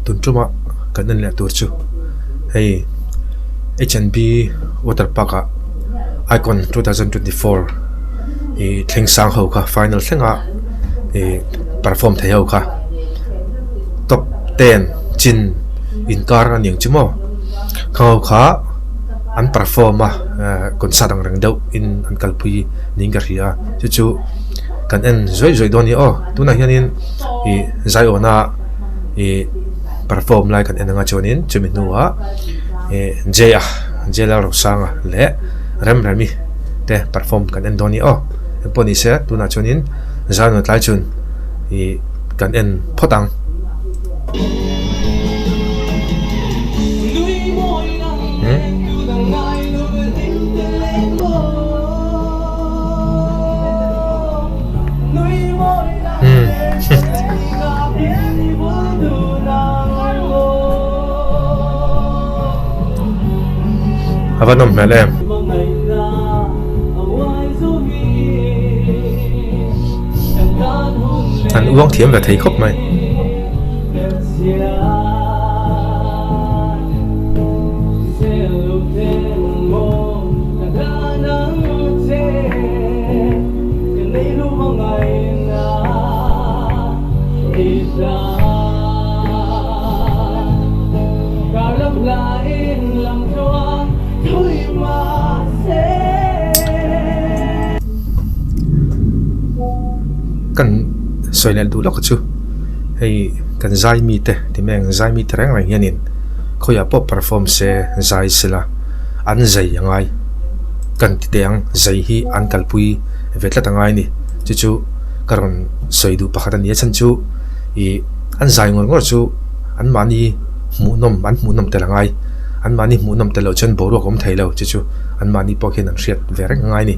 Tun tuma kan en leh tur chu hei H and B water park ah icon 2024 ih thleng sang ho kha final thleng a ih perform thei ho kha top ten chin inkar a niang chu maw khang ho kha an perform a ehh concert ang reng deuh in an kalpui niin ka hria chu chu kan en zuai zuai dawn a ni aw tunah hianin ih zaiawna ih perform lai kan en anga chuanin chumi hnuah ih J a J Lalrosanga leh Remremi te perform kan en dawn a ni aw engpawh ni se tunah chuanin zaiawna tlai chun ih kan en phawt ang. A va nawm hmel em? An uang thiam ve thei khawp mai. Kan sawi leh duh lawk chu hei kan zai mite ti mai ang zai mite reng reng hianin khawiah pawh perform se zai sela an zai a ngai kan ti teh ang zai hi an kalpui ve tlat a ngai a ni chu chu ka rawn sawi duh pakhat a ni a chhan chu ih an zai ngawr ngawr chu an mahni hmuhnawm an hmuhnawm tel a ngai an mahni hmuhnawm tel loh chuan boruak a awm thei lo chu chu an mahni pawh khian an hriat ve reng a ngai a ni.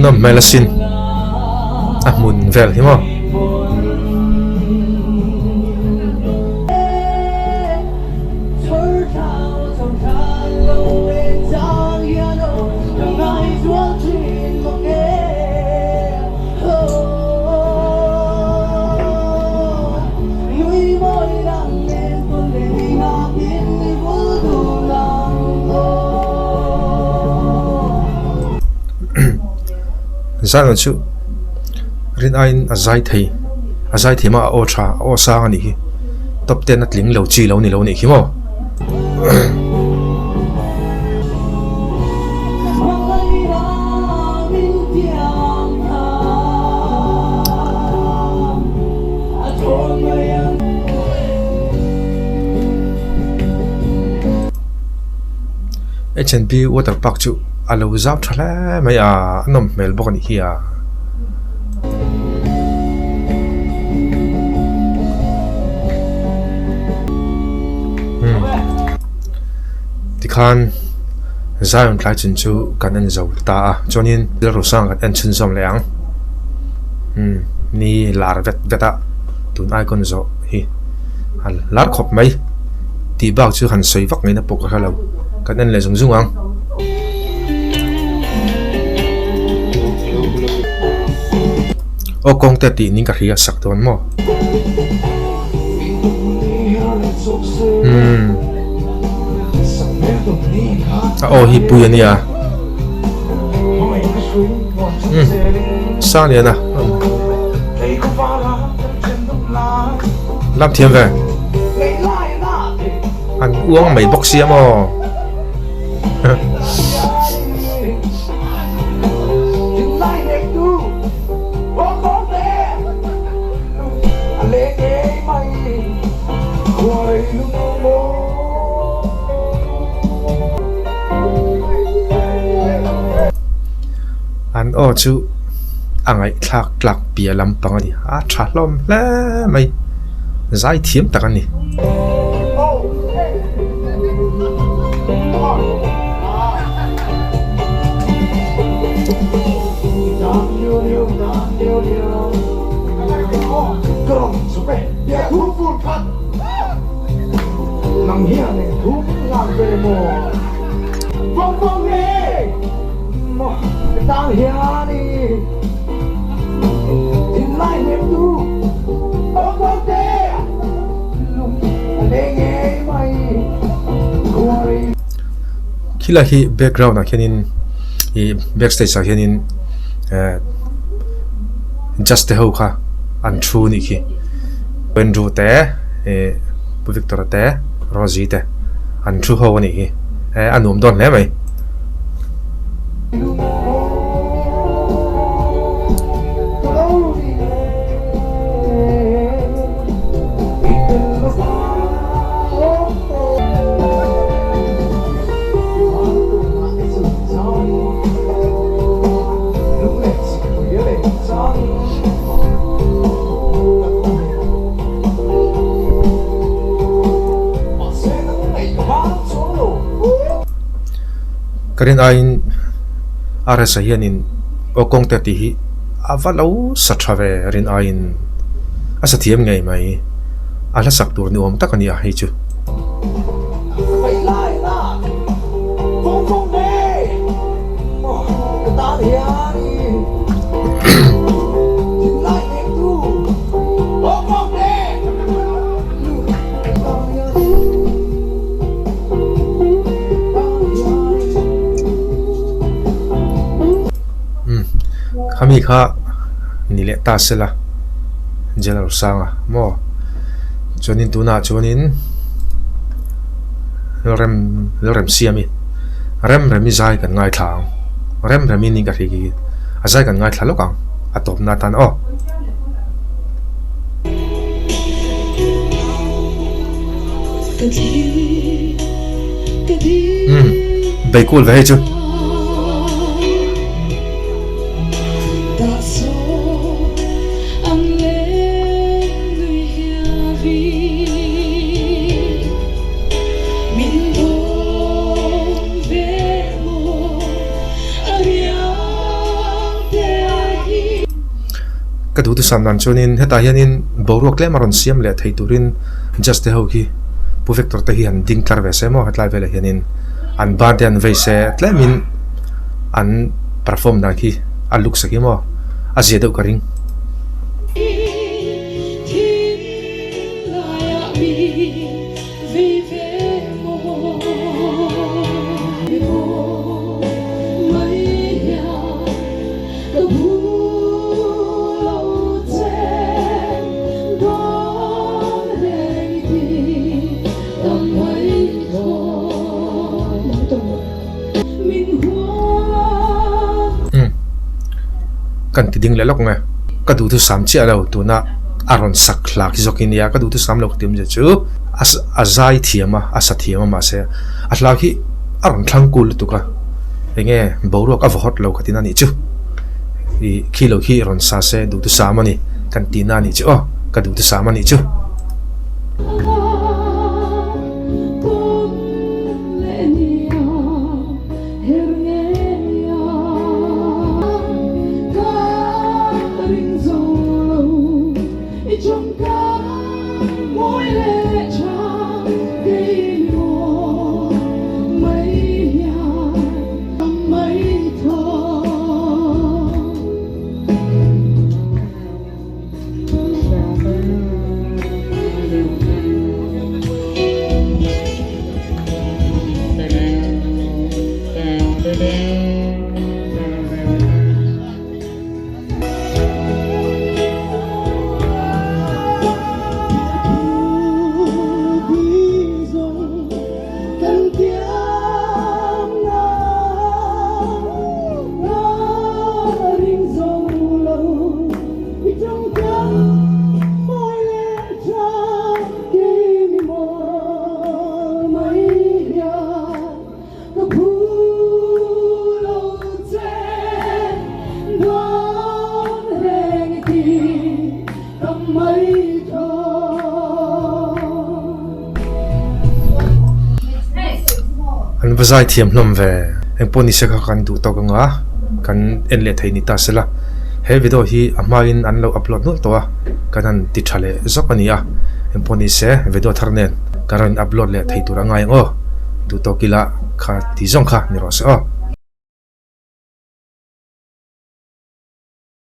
Nawm hmel asin a hmun vel hi maw. Zan chu rin aiin a zai thei a zai thei mah a aw tha a aw sang a nih hi top ten a tling lo chi lo ni lo nih hi maw. H and B water park chu a lo zau tha hle mai a a nawm hmel bawk a nih hi a. Tikhan Zion tlai chin chu kan en zo ta a chuanin Lalrosanga kan en chhunzawm leh ang umm ni lar vet vet a tun icon zawh hi a lar khawp mai tih bak chu han sawi vak ngaihna pawh ka hre lo kan en leh zung zung ang. Aw kawngte tih ning ka hria sak dawn maw? Umm a aw hi pui a nia umm sang lian a lam thiam ve an uang mai bawk sia maw. An aw chu a ngaihthlak tlak piah lampang a ni a tha hlawm hle mai zai thiam tak a ni. Khilai hi background ah khianin ih back stage ah khianin eh judge te ho kha an thu a nih khi Andrew te ih Pu Victor a te Rosie te an thu ho a nih hi eh a nuam dawn hle mai. Ka rin aiin RS-a hianin aw kawng te tih hi a va lo sa tha ve rin aiin a sa thiam ngei mai a hla sak tur ni awm tak a ni a hei chu. Umm khami kha ni leh ta sela General Sanga maw chuanin tunah chuanin rem rem siam i rem rem i zai kan ngaithla ang rem rem i ni ka hri khi a zai kan ngaithla lawk ang a tawpna atan aw. Umm bei kul ve hei chu. Ka duhthusam dan chuanin hetah hianin boruak tlem a rawn siam leh thei turin judge te ho hi Pu Victor te hi han ding tlar ve se maw hetlai velah hianin an ban te an vei se tlemin an perform dan khi a look sak hi maw a zia deuh ka ring. Kan ti ding leh lawk nge ka duhthusam chiah lo tuna a rawn sak hlak hi zawk ania ka duhthusam lo ka ti awmzia chu a zai thiam a a sa thiam a mahse a hlak hi a rawn thlang kul lutuk a enge boruak a va hawt lo ka ti na nih chu ih khi lo khi rawn sa se duhthusam a ni kan tih na nih chu aw ka duhthusam a nih chu. An va zai thiam hlawm ve. Engpawh nise kha kan duh tawk anga kan en leh thei ni ta sela. He video hi a hmain an lo upload nual tawh a, kan han ti tha leh zawk a ni a. Engpawh nise video thar nen kan rawn upload leh thei tur a ngai ang aw. Duh tawk ila kha ti zawng kha ni rawh se aw.